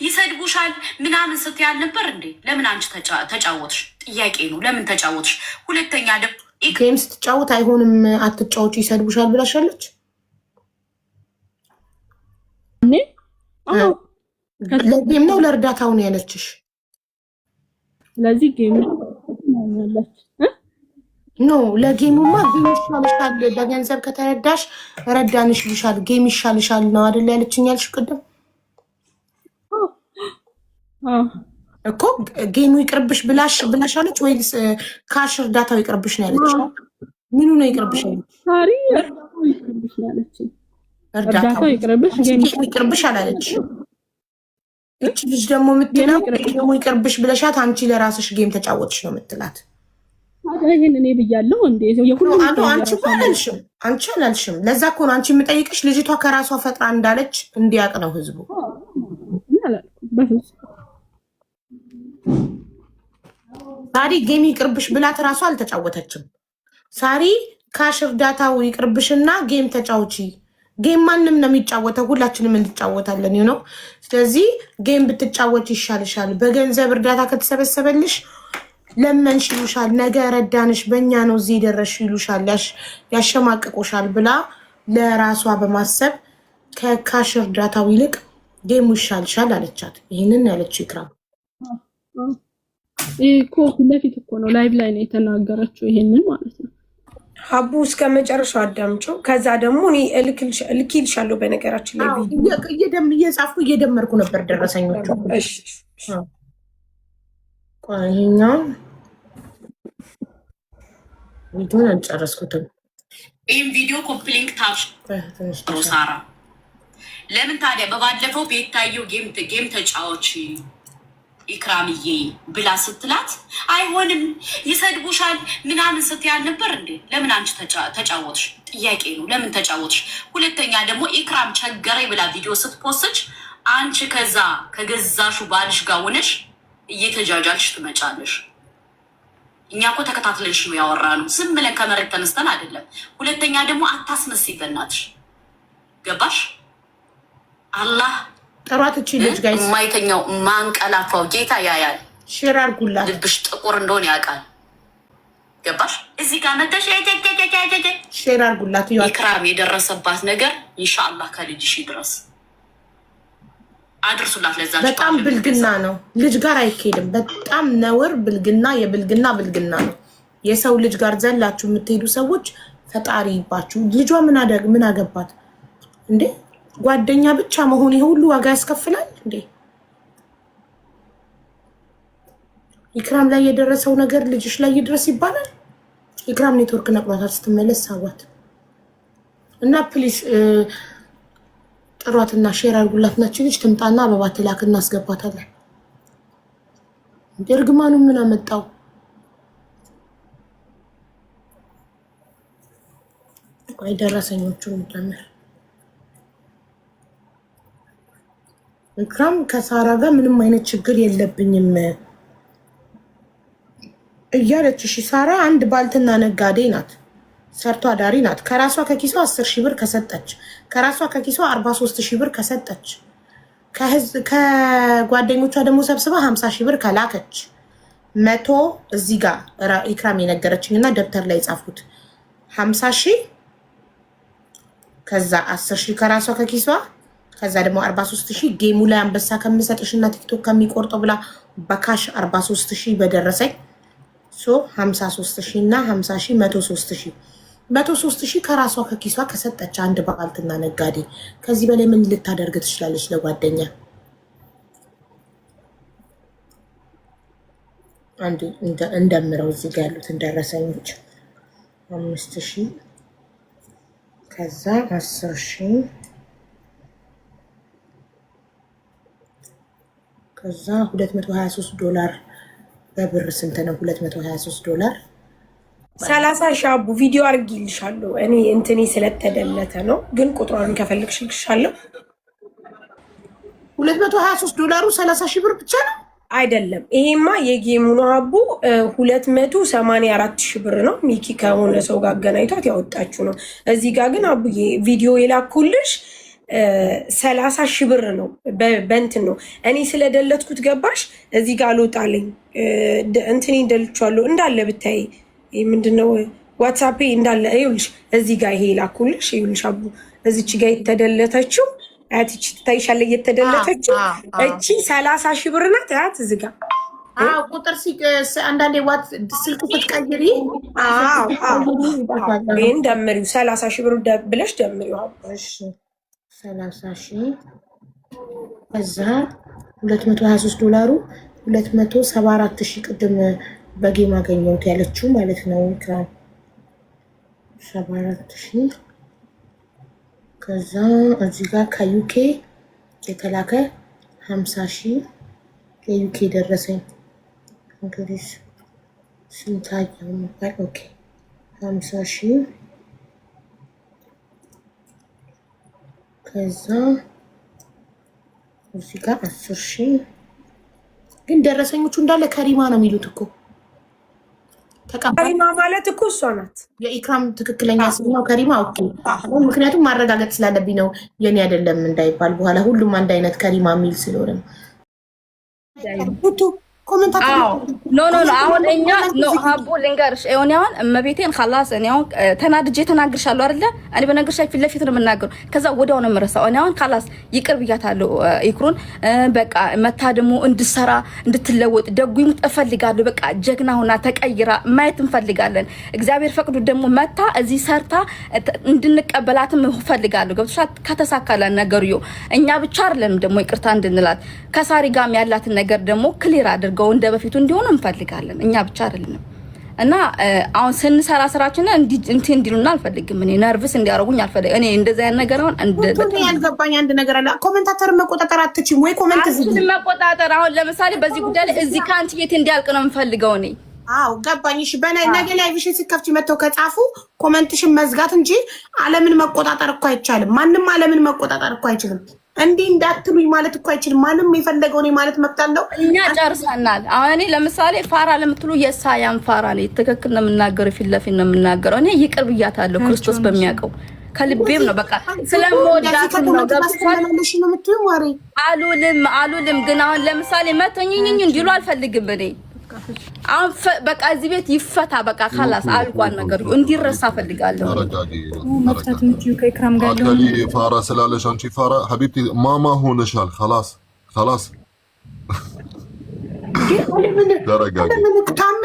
ይሰድቡሻል ምናምን ስትያል ነበር እንዴ? ለምን አንቺ ተጫወትሽ? ጥያቄ ነው። ለምን ተጫወትሽ? ሁለተኛ ደግሞ game ስትጫወት አይሆንም አትጫወች ይሰድቡሻል ብላሻለች። ለ game ነው ለእርዳታው ነው ያለችሽ። ስለዚህ game No ለ game ኡማ game ይሻልሻል፣ በገንዘብ ከተረዳሽ ረዳንሽ ይልሻል፣ game ይሻልሻል ነው አይደል ያለችኝ ያልሽ ቅድም እኮ game ኡ ይቅርብሽ ብላሻለች ወይስ cash እርዳታው ይቅርብሽ ነው ያለች? ምኑ ነው ይቅርብሽ ያለች? ሳሪ እርዳታው ይቅርብሽ ነው ያለችኝ። እርዳታው ይቅርብሽ ይቅርብሽ አላለች። እቺ ልጅ ደግሞ የምትለው game ኡ ይቅርብሽ ብለሻት አንቺ ለራስሽ game ተጫወትሽ ነው የምትላት። ይሄን እኔ ብያለሁ እንዴ? የሁሉም አንቺ እኮ አላልሽም፣ አንቺ አላልሽም። ለዛ እኮ ነው አንቺ የምጠይቅሽ ልጅቷ ከራሷ ፈጥራ እንዳለች እንዲያውቅ ነው ህዝቡ። ሳሪ game ይቅርብሽ ብላት ራሷ አልተጫወተችም። ሳሪ cash እርዳታው ይቅርብሽና game ተጫውቺ። Game ማንም ነው የሚጫወተው፣ ሁላችንም እንጫወታለን ነው። ስለዚህ game ብትጫወች ይሻልሻል። በገንዘብ እርዳታ ከተሰበሰበልሽ ለመንሽ ይሉሻል፣ ነገ ረዳንሽ፣ በእኛ ነው እዚህ የደረሽ ይሉሻል፣ ያሸማቅቁሻል ብላ ለራሷ በማሰብ ከ cash እርዳታው ይልቅ game ኡ ይሻልሻል አለቻት። ይህንን ያለችው ኢክራም ይህ እኮ ፊት ለፊት እኮ ነው live ላይ ነው የተናገረችው። ይሄንን ማለት ነው። ሀቡ እስከ መጨረሻው አዳምጪው። ከዛ ደግሞ እኔ እልክልሻለሁ። በነገራችን ላይ እየጻፍኩ እየደመርኩ ነበር ደረሰኞቹ። ይሄኛው ቪዲዮን አልጨረስኩትም። ይህም ቪዲዮ copy link tap ሳራ ለምን ታዲያ በባለፈው ቤታየው game ተጫዎች ኢክራምዬ ብላ ስትላት አይሆንም ይሰድቡሻል ምናምን ስትያል ነበር እንዴ? ለምን አንቺ ተጫወትሽ? ጥያቄ ነው። ለምን ተጫወትሽ? ሁለተኛ ደግሞ ኢክራም ቸገረኝ ብላ ቪዲዮ ስትፖስች አንቺ ከዛ ከገዛሹ ባልሽ ጋር ሆነሽ እየተጃጃልሽ ትመጫለሽ። እኛ እኮ ተከታትለንሽ ነው ያወራነው፣ ዝም ብለን ከመሬት ተነስተን አይደለም። ሁለተኛ ደግሞ አታስመስይ በእናትሽ፣ ገባሽ? አላህ ጥሯት እቺ ልጅ guys የማይተኛው ማንቀላፋው ጌታ ያያል። Share አድርጉላት። ልብሽ ጥቁር እንደሆነ ያውቃል። ገባሽ? እዚህ ጋር መተሽ Share አድርጉላት። ኢክራም የደረሰባት ነገር ኢንሻአላህ ከልጅሽ ይድረስ። አድርሱላት። ለዛ በጣም ብልግና ነው። ልጅ ጋር አይኬድም። በጣም ነውር ብልግና፣ የብልግና ብልግና ነው። የሰው ልጅ ጋር ዘላችሁ የምትሄዱ ሰዎች ፈጣሪ ይባችሁ። ልጇ ምን አገባት እንዴ? ጓደኛ ብቻ መሆን ይሄ ሁሉ ዋጋ ያስከፍላል እንዴ? ኢክራም ላይ የደረሰው ነገር ልጅሽ ላይ ይድረስ ይባላል። ኢክራም ኔትወርክ ነቅሏታል። ስትመለስ ሳዋት እና please ጥሯትና share አድርጉላት። ናች ልጅ ትምጣና አበባ ትላክ እናስገባታለን። እርግማኑ ምን አመጣው? ቆይ ደረሰኞቹን እንጨምር። ኢክራም ከሳራ ጋር ምንም አይነት ችግር የለብኝም እያለች እሺ፣ ሳራ አንድ ባልትና ነጋዴ ናት፣ ሰርቶ አዳሪ ናት። ከራሷ ከኪሷ 10,000 ብር ከሰጠች፣ ከራሷ ከኪሷ 43,000 ብር ከሰጠች፣ ከጓደኞቿ ደግሞ ሰብስባ 50,000 ብር ከላከች፣ 100 እዚህ ጋር ኢክራም የነገረችኝ እና ደብተር ላይ የጻፍኩት 50,000 ከዛ 10,000 ከራሷ ከኪሷ ከዛ ደግሞ 43,000 game ኡ ላይ አንበሳ ከምሰጥሽ እና ቲክቶክ ከሚቆርጠው ብላ በ cash 43,000 በደረሰኝ so 53,000 እና 50,000 103,000 103,000 ከራሷ ከኪሷ ከሰጠች አንድ ባልትና ነጋዴ ከዚህ በላይ ምን ልታደርግ ትችላለች? ለጓደኛ አንድ እንደምረው እዚህ ጋር ያሉትን ደረሰኞች 5,000 ከዛ 10,000 ከዛ 223 ዶላር በብር ስንት ነው? 223 ዶላር 30,000 አቡ ቪዲዮ አድርጊልሻለሁ። እኔ እንትኔ ስለተደለተ ነው፣ ግን ቁጥሯን ከፈለግሽ እልክሻለሁ። 223 ዶላሩ 30 ሺህ ብር ብቻ ነው። አይደለም ይሄማ የ game ኡ ነው አቡ፣ 284 ሺህ ብር ነው። ሚኪ ከሆነ ሰው ጋር አገናኝቷት ያወጣችው ነው። እዚህ ጋር ግን አቡዬ ቪዲዮ የላኩልሽ 30 ሺህ ብር ነው። በእንትን ነው እኔ ስለደለትኩት ገባሽ? እዚህ ጋር አልወጣልኝ፣ እንትኔ ደልቼዋለሁ እንዳለ ብታይ ምንድነው ዋትሳፔ እንዳለ ይኸውልሽ፣ እዚህ ጋር ይሄ ላኩልሽ ይኸውልሽ አቡ፣ እዚች ጋር የተደለተችው አያት እቺ ትታይሻለች፣ እየተደለተችው እቺ 30 ሺህ ብር ናት። አያት እዚህ ጋር አዎ፣ ቁጥር አንዳንዴ ዋት ስልክ ስትቀይሪ። ይሄን ደምሪው፣ 30 ሺህ ብር ብለሽ ደምሪው። እሺ 30 ሺህ፣ ከዛ 223 ዶላሩ 274 ሺህ፣ ቅድም በ game አገኘሁት ያለችው ማለት ነው። ኢክራም 74 ሺህ፣ ከዛ እዚህ ጋር ከዩኬ የተላከ 50 ሺህ የዩኬ ደረሰኝ፣ እንግዲህ ስንታየው የሚባል፣ okay 50 ሺህ፣ ከዛ እዚህ ጋር 10 ሺህ። ግን ደረሰኞቹ እንዳለ ከሪማ ነው የሚሉት እኮ። ከሪማ ማለት እኮ እሷ ናት። የኢክራም ትክክለኛ ስም ነው ከሪማ። Okay፣ ምክንያቱም ማረጋገጥ ስላለብኝ ነው፣ የኔ አይደለም እንዳይባል በኋላ፣ ሁሉም አንድ አይነት ከሪማ የሚል ስለሆነ ነው። No, no, no፣ አሁን እኛ፣ no ሀቡ፣ ልንገርሽ፣ እኔ አሁን እመቤቴን خلاص እኔ አሁን ተናድጄ ተናግርሻለሁ አይደለ? እኔ በነገርሽ ላይ ፊት ለፊት ነው የምናገረው። ከዛ ወዲያው ነው የምረሳው። እኔ አሁን خلاص ይቅር ብያታለሁ ኢክሩን። በቃ መታ ደግሞ እንድሰራ እንድትለወጥ ደጉ ይሙት እፈልጋለሁ። በቃ ጀግና ሆና ተቀይራ ማየት እንፈልጋለን። እግዚአብሔር ፈቅዶ ደግሞ መታ እዚህ ሰርታ እንድንቀበላትም እፈልጋለሁ። ገብቶሻል? ከተሳካላት ነገሩ እኛ ብቻ አይደለንም ደግሞ ይቅርታ እንድንላት፣ ከሳሪ ጋርም ያላትን ነገር ደግሞ clear አድርገው እንደ በፊቱ እንዲሆኑ እንፈልጋለን። እኛ ብቻ አይደለንም። እና አሁን ስንሰራ ስራችንን እንትን እንዲሉና አልፈልግም። እኔ nervous እንዲያደርጉኝ አልፈልግም። እኔ እንደዚህ አይነት ነገር አሁን ያልገባኝ አንድ ነገር አለ። Commentator መቆጣጠር አትችይም ወይ? Comment አልችልም መቆጣጠር። አሁን ለምሳሌ በዚህ ጉዳይ ላይ እዚህ ከአንቺ ቤት እንዲያልቅ ነው የምፈልገው እኔ። አዎ ገባኝ። እሺ ነገ live ሽን ስትከፍቺ መጥተው ከጻፉ comment ሽን መዝጋት እንጂ ዓለምን መቆጣጠር እኮ አይቻልም። ማንም ዓለምን መቆጣጠር እኮ አይችልም። እንዲህ እንዳትሉኝ ማለት እኮ አይችልም። ማንም የፈለገውን ማለት መብት አለው። እኛ ጨርሰናል። አሁን እኔ ለምሳሌ ፋራ ለምትሉ የሳያን ፋራ ነኝ። ትክክል ነው የምናገረው፣ ፊት ለፊት ነው የምናገረው። እኔ ይቅር ብያታለሁ፣ ክርስቶስ በሚያውቀው ከልቤም ነው። በቃ ስለምወዳት ነው። አሉልም አሉልም። ግን አሁን ለምሳሌ መተኝኝኝ እንዲሉ አልፈልግም እኔ አሁን። በቃ እዚህ ቤት ይፈታ። በቃ خلاص አልቋል ነገር፣ እንዲረሳ ፈልጋለሁ። መፍታት የምትይው ከኢክራም ጋር ያለው ፋራ ስላለሽ አንቺ ፋራ حبيبتي ማማ ሆነሻል። خلاص خلاص ተረጋጊ። ታሜ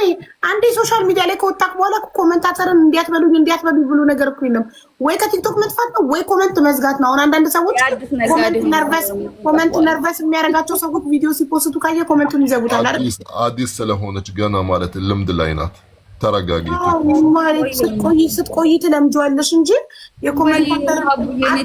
አንዴ social media ላይ ከወጣክ በኋላ commentator ን እንዲያትበሉኝ እንዲያትበሉኝ ብሎ ነገር እኮ የለም። ወይ ከቲክቶክ መጥፋት ነው ወይ comment መዝጋት ነው። አሁን አንዳንድ ሰዎች comment nervous የሚያደርጋቸው ሰዎች ቪዲዮ ሲ post ኡ ካየ comment ኡን ይዘጉታል አይደል? አዲስ ስለሆነች ገና ማለት ልምድ ላይ ናት። ተረጋጊ። ማለት ስትቆይ ትለምጂዋለሽ እንጂ የ commentator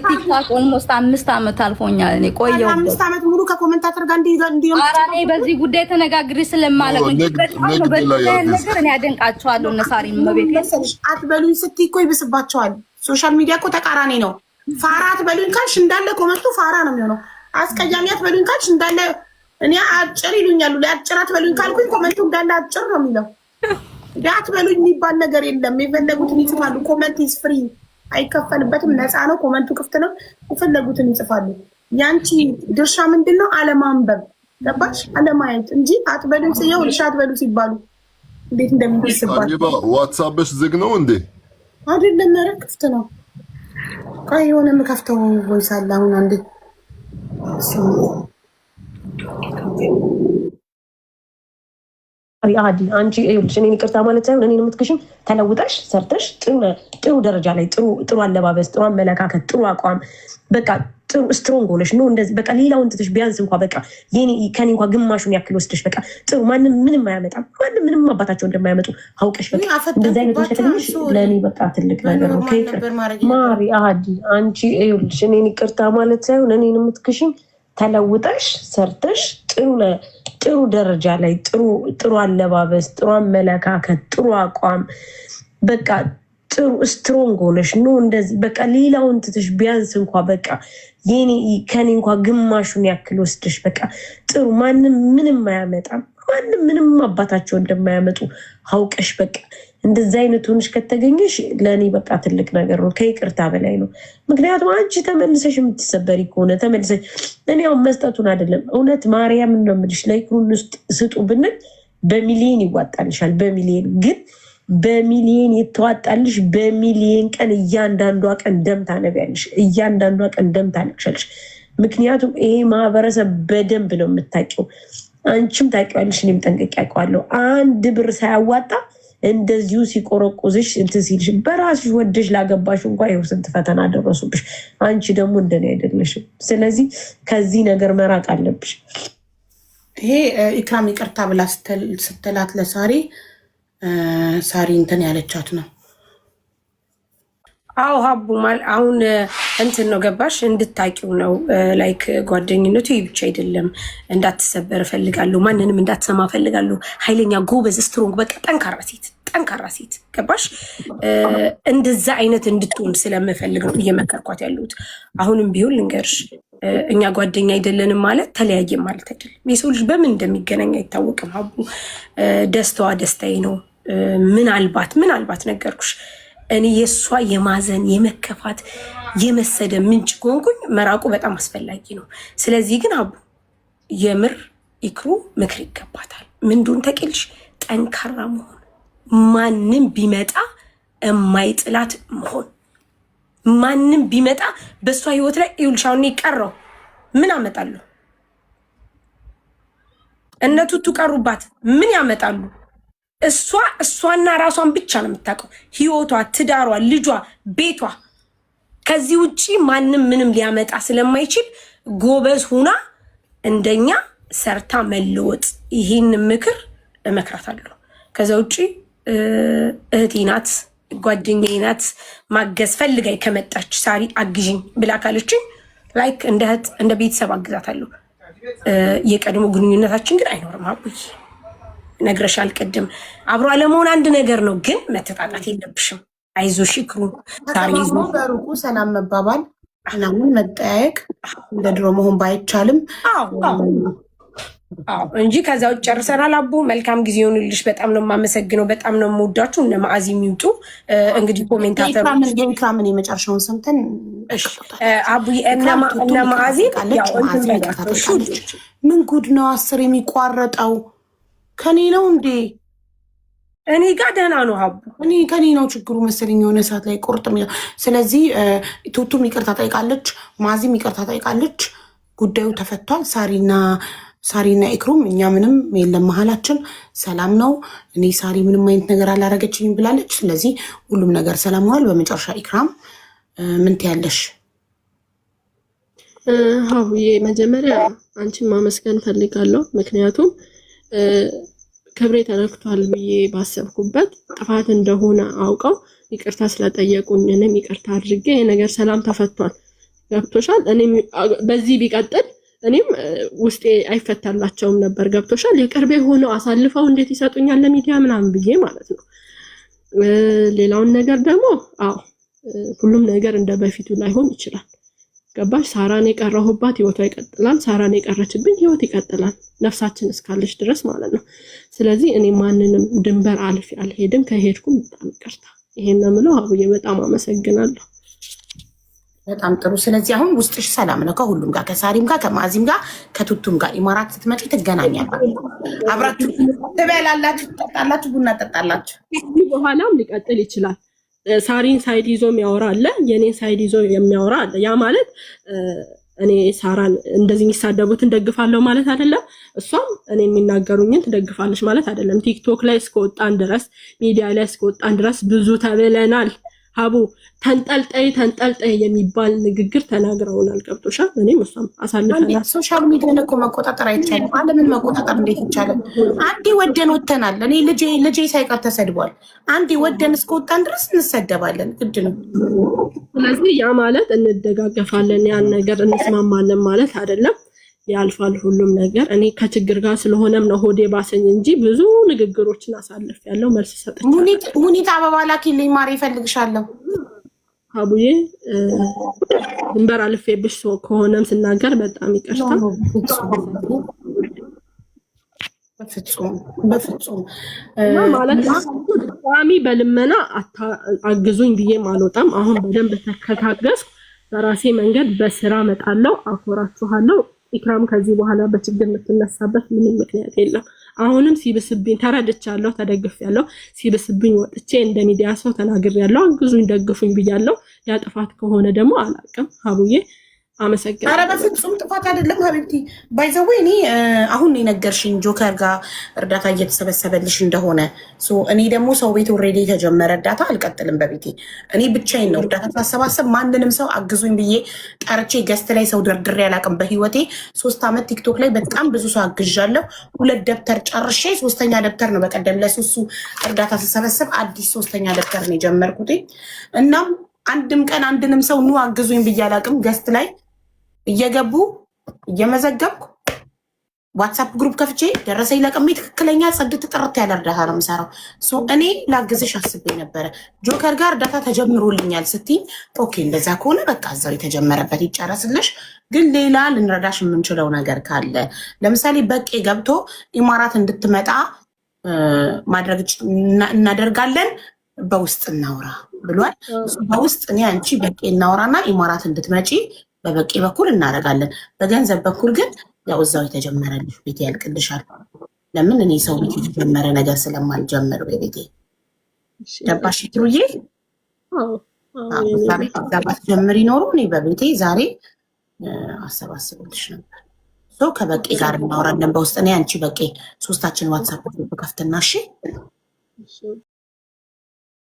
ቲክቶክ almost 5 ዓመት አልፎኛል። እኔ ቆየሁ። 5 ዓመት ሙሉ ከ commentator ጋር እንዲህ ኧረ እኔ በዚህ ጉዳይ ተነጋግሬ ስለማለቅ ነው እንጂ በጣም ነው። በዚህ ነገር እኔ አደንቃቸዋለሁ። እነ ሳሪን መቤት አትበሉኝ ስትይ እኮ ይብስባቸዋል። Social media እኮ ተቃራኒ ነው። ፋራ አትበሉኝ ካልሽ እንዳለ comment ኡ ፋራ ነው የሚሆነው። አስቀያሚ አትበሉኝ ካልሽ እንዳለ፣ እኔ አጭር ይሉኛሉ። አጭር አትበሉኝ ካልኩኝ comment ኡ እንዳለ አጭር ነው የሚለው። አትበሉኝ የሚባል ነገር የለም። የፈለጉትን ይጽፋሉ። Comment is free፣ አይከፈልበትም፣ ነፃ ነው። Comment ኡ ክፍት ነው። የፈለጉትን ይጽፋሉ። ያንቺ ድርሻ ምንድን ነው? አለማንበብ፣ ገባሽ? አለማየት እንጂ አትበሉኝ ስየው እሺ አትበሉ ሲባሉ እንዴት እንደሚደርስባል። ዋትሳፕሽ ዝግ ነው እንዴ? አይደለም፣ ኧረ ክፍት ነው። ቆይ የሆነ የምከፍተው voice አለ አሁን አንዴ። አዲ አንቺ ይኸውልሽ፣ እኔን ይቅርታ ማለት ሳይሆን እኔን የምትክሽኝ ተለውጠሽ ሰርተሽ ጥሩ ደረጃ ላይ፣ ጥሩ አለባበስ፣ ጥሩ አመለካከት፣ ጥሩ አቋም፣ በቃ ጥሩ strong ሆነሽ ነው እንደዚህ፣ በቃ ሌላውን ትተሽ ቢያንስ እንኳ በቃ ከኔ እንኳ ግማሹን ያክል ወስደሽ በቃ ጥሩ፣ ማንም ምንም አያመጣም፣ ማንም ምንም አባታቸው እንደማያመጡ አውቀሽ በቃ እንደዚህ አይነት ከተገኘሽ ለእኔ በቃ ትልቅ ነገር ነው። ማሪ አዲ አንቺ ይኸውልሽ፣ እኔን ይቅርታ ማለት ሳይሆን እኔን የምትክሽኝ ተለውጠሽ ሰርተሽ ጥሩ ደረጃ ላይ፣ ጥሩ አለባበስ፣ ጥሩ አመለካከት፣ ጥሩ አቋም፣ በቃ ጥሩ strong ሆነሽ no እንደዚህ በቃ ሌላውን ትተሽ ቢያንስ እንኳ በቃ የኔ ከኔ እንኳ ግማሹን ያክል ወስደሽ በቃ ጥሩ ማንም ምንም አያመጣም። ማንም ምንም አባታቸው እንደማያመጡ አውቀሽ በቃ እንደዚ አይነት ሆነሽ ከተገኘሽ ለእኔ በቃ ትልቅ ነገር ነው፣ ከይቅርታ በላይ ነው። ምክንያቱም አንቺ ተመልሰሽ የምትሰበሪ ከሆነ ተመልሰሽ እኔ አሁን መስጠቱን አይደለም እውነት ማርያምን ነው የምልሽ፣ ለይክሩን ውስጥ ስጡ ብንል በሚሊየን ይዋጣልሻል። በሚሊየን ግን በሚሊየን የተዋጣልሽ በሚሊየን ቀን እያንዳንዷ ቀን ደም ታነቢያለሽ፣ እያንዳንዷ ቀን ደም ታለቅሻለሽ። ምክንያቱም ይሄ ማህበረሰብ በደንብ ነው የምታውቂው፣ አንቺም ታውቂዋለሽ፣ እኔም ጠንቅቄ አውቀዋለሁ። አንድ ብር ሳያዋጣ እንደዚሁ ሲቆረቁዝሽ እንትን ሲልሽ በራስሽ ወደሽ ላገባሽ እንኳ ይኸው ስንት ፈተና ደረሱብሽ። አንቺ ደግሞ እንደኔ አይደለሽም። ስለዚህ ከዚህ ነገር መራቅ አለብሽ። ይሄ ኢክራም ይቅርታ ብላ ስትላት ለሳሪ ሳሪ እንትን ያለቻት ነው። አዎ ሀቡ አሁን እንትን ነው ገባሽ፣ እንድታቂው ነው። Like ጓደኝነቱ ይህ ብቻ አይደለም። እንዳትሰበር እፈልጋለሁ፣ ማንንም እንዳትሰማ እፈልጋለሁ። ኃይለኛ ጎበዝ፣ strong፣ በቃ ጠንካራ ሴት፣ ጠንካራ ሴት ገባሽ። እንደዛ አይነት እንድትሆን ስለምፈልግ ነው እየመከርኳት ያለሁት። አሁንም ቢሆን ልንገርሽ፣ እኛ ጓደኛ አይደለንም ማለት ተለያየም ማለት አይደለም። የሰው ልጅ በምን እንደሚገናኝ አይታወቅም። ሀቡ ደስታዋ ደስታዬ ነው። ምናልባት ምናልባት ነገርኩሽ እኔ የእሷ የማዘን የመከፋት የመሰደብ ምንጭ ከሆንኩኝ መራቁ በጣም አስፈላጊ ነው። ስለዚህ ግን አቡ የምር ኢክሩ ምክር ይገባታል። ምንዱን ተቂልሽ ጠንካራ መሆን፣ ማንም ቢመጣ እማይጥላት መሆን፣ ማንም ቢመጣ በእሷ ህይወት ላይ ይኸውልሽ፣ አሁን እኔ ቀረው ምን አመጣለሁ? እነ ቱቱ ቀሩባት ምን ያመጣሉ? እሷ እሷና ራሷን ብቻ ነው የምታውቀው። ህይወቷ፣ ትዳሯ፣ ልጇ፣ ቤቷ። ከዚህ ውጪ ማንም ምንም ሊያመጣ ስለማይችል ጎበዝ ሁና እንደኛ ሰርታ መለወጥ፣ ይህን ምክር እመክራታለሁ። ከዛ ውጪ እህቴ ናት፣ ጓደኛዬ ናት። ማገዝ ፈልጋኝ ከመጣች ሳሪ አግዥኝ ብላ ካለችኝ like እንደ እህት እንደ ቤተሰብ አግዛታለሁ። የቀድሞ ግንኙነታችን ግን አይኖርም። አቡዬ ነግረሻል ቅድም። አብሮ አለመሆን አንድ ነገር ነው፣ ግን መተጣጣት የለብሽም። አይዞሽ ይክሩ ሳሪ ተከባብሮ በሩቁ ሰላም መባባል ምናምን መጠያየቅ እንደ ድሮ መሆን ባይቻልም አዎ እንጂ ከዛ ውጭ ጨርሰናል። አቡ መልካም ጊዜ ይሆንልሽ። በጣም ነው የማመሰግነው። በጣም ነው የምወዳችሁ። እነ ማዕዚ የሚውጡ እንግዲህ commentator ኦች የኢክራምን የመጨረሻውን ሰምተን አቡ እነ ማዕዚ ያው እንትን በሏቸው እሺ ውዶች። ምን ጉድ ነው አስር የሚቋረጠው? ከኔ ነው እንዴ? እኔ ጋር ደህና ነው ሀቡ። እኔ ከኔ ነው ችግሩ መሰለኝ የሆነ ሰዓት ላይ ቁርጥ የሚለው። ስለዚህ ቱቱም ይቅርታ ጠይቃለች፣ ማዚም ይቅርታ ጠይቃለች። ጉዳዩ ተፈቷል። ሳሪና ሳሪና ኢክሩም እኛ ምንም የለም መሀላችን ሰላም ነው። እኔ ሳሪ ምንም አይነት ነገር አላረገችኝም ብላለች። ስለዚህ ሁሉም ነገር ሰላም ሆኗል። በመጨረሻ ኢክራም ምን ትያለሽ? ሀቡዬ መጀመሪያ አንቺን ማመስገን ፈልጋለሁ። ምክንያቱም ክብሬ ተነክቷል ብዬ ባሰብኩበት ጥፋት እንደሆነ አውቀው ይቅርታ ስለጠየቁኝ እኔም ይቅርታ አድርጌ ይሄ ነገር ሰላም ተፈቷል። ገብቶሻል። እኔም በዚህ ቢቀጥል እኔም ውስጤ አይፈታላቸውም ነበር። ገብቶሻል። የቅርቤ ሆነው አሳልፈው እንዴት ይሰጡኛል ለሚዲያ ምናምን ብዬ ማለት ነው። ሌላውን ነገር ደግሞ አዎ ሁሉም ነገር እንደ በፊቱ ላይሆን ይችላል። ገባሽ? ሳራን የቀረሁባት ህይወቷ ይቀጥላል። ሳራን የቀረችብኝ ህይወት ይቀጥላል፣ ነፍሳችን እስካለች ድረስ ማለት ነው። ስለዚህ እኔ ማንንም ድንበር አልፌ አልሄድም። ከሄድኩም በጣም ይቅርታ። ይሄን ነው የምለው። አቡዬ በጣም አመሰግናለሁ። በጣም ጥሩ። ስለዚህ አሁን ውስጥሽ ሰላም ነው ከሁሉም ጋር፣ ከሳሪም ጋር፣ ከማዚም ጋር፣ ከቱቱም ጋር። ኢማራት ስትመጪ ትገናኛላችሁ፣ አብራችሁ ትበላላችሁ፣ ትጠጣላችሁ፣ ቡና ትጠጣላችሁ። ከዚህ በኋላም ሊቀጥል ይችላል። ሳሪን side ይዞ የሚያወራ አለ፣ የኔን side ይዞ የሚያወራ አለ። ያ ማለት እኔ ሳራን እንደዚህ የሚሳደቡትን ደግፋለሁ ማለት አይደለም። እሷም እኔ የሚናገሩኝን ትደግፋለች ማለት አይደለም። ቲክቶክ ላይ እስከወጣን ድረስ ሚዲያ ላይ እስከወጣን ድረስ ብዙ ተብለናል። ሀቡ ተንጠልጠይ ተንጠልጠይ የሚባል ንግግር ተናግረውናል። ገብቶሻል? እኔም እሷም አሳልፈናል። Social media ን እኮ መቆጣጠር አይቻልም። ዓለምን መቆጣጠር እንዴት ይቻላል? አንዴ ወደን ወተናል። እኔ ልጄ ልጄ ሳይቀር ተሰድቧል። አንዴ ወደን እስከወጣን ድረስ እንሰደባለን፣ ግድ ነው። ስለዚህ ያ ማለት እንደጋገፋለን፣ ያን ነገር እንስማማለን ማለት አይደለም። ያልፋል ሁሉም ነገር። እኔ ከችግር ጋር ስለሆነም ነው ሆዴ ባሰኝ እንጂ ብዙ ንግግሮችን አሳልፍ ያለው መልስ ሰጥቻለሁ። ሙኒት አበባ ላኪልኝ ማሬ፣ እፈልግሻለሁ። አቡዬ ድንበር አልፌብሽ ከሆነም ስናገር በጣም ይቅርታ። በፍጹም በፍጹም ማለት ድጋሚ በልመና አግዙኝ ብዬም አልወጣም። አሁን በደንብ ከታገዝኩ በራሴ መንገድ በስራ መጣለው፣ አኮራችኋለሁ። ኢክራም ከዚህ በኋላ በችግር የምትነሳበት ምንም ምክንያት የለም። አሁንም ሲብስብኝ ተረድቻለሁ፣ ተደግፌያለሁ። ሲብስብኝ ወጥቼ እንደ ሚዲያ ሰው ተናግሬያለሁ። አግዙኝ፣ ደግፉኝ ብያለሁ። ያ ጥፋት ከሆነ ደግሞ አላውቅም። ሀቡዬ አመሰግናለሁ። ኧረ በፍጹም ጥፋት አይደለም حبيبتي። By the way እኔ አሁን የነገርሽኝ ጆከር ጋር እርዳታ እየተሰበሰበልሽ እንደሆነ፣ እኔ ደግሞ ሰው ቤት already የተጀመረ እርዳታ አልቀጥልም በቤቴ። እኔ ብቻዬን ነው እርዳታ ሳሰባሰብ ማንንም ሰው አግዙኝ ብዬ ጠርቼ guest ላይ ሰው ደርድሬ አላውቅም በህይወቴ። 3 ዓመት ቲክቶክ ላይ በጣም ብዙ ሰው አግዣለሁ። ሁለት ደብተር ጨርሼ ሶስተኛ ደብተር ነው በቀደም ለሱሱ እርዳታ ስሰበስብ አዲስ ሶስተኛ ደብተር ነው የጀመርኩት። እናም አንድም ቀን አንድንም ሰው ኑ አግዙኝ ብዬ አላውቅም። Guest ላይ እየገቡ እየመዘገብኩ WhatsApp group ከፍቼ ደረሰኝ ለቅሜ ትክክለኛ ጽድት ጥርት ያለ እርዳታ ነው የምሰራው። እኔ ላግዝሽ አስቤ ነበረ። ጆከር ጋር እርዳታ ተጀምሮልኛል ስትይ okay፣ እንደዛ ከሆነ በቃ እዛው የተጀመረበት ይጨረስልሽ። ግን ሌላ ልንረዳሽ የምንችለው ነገር ካለ ለምሳሌ በቄ ገብቶ ኢማራት እንድትመጣ ማድረግ እናደርጋለን። በውስጥ እናውራ ብሏል። በውስጥ እኔ አንቺ በቄ እናውራና ኢማራት እንድትመጪ በበቄ በኩል እናደርጋለን። በገንዘብ በኩል ግን ያው እዛው የተጀመረልሽ ቤት ያልቅልሻል። ለምን እኔ ሰው ቤት የተጀመረ ነገር ስለማልጀምር በቤቴ ገባሽ ትሩዬ? እዛ ቤት እዛ ባትጀምሪ ኖሮ እኔ በቤቴ ዛሬ አሰባስብልሽ ነበር። ሰው ከበቄ ጋር እናወራለን በውስጥ እኔ አንቺ በቄ ሶስታችን WhatsApp ከፍትና እሺ።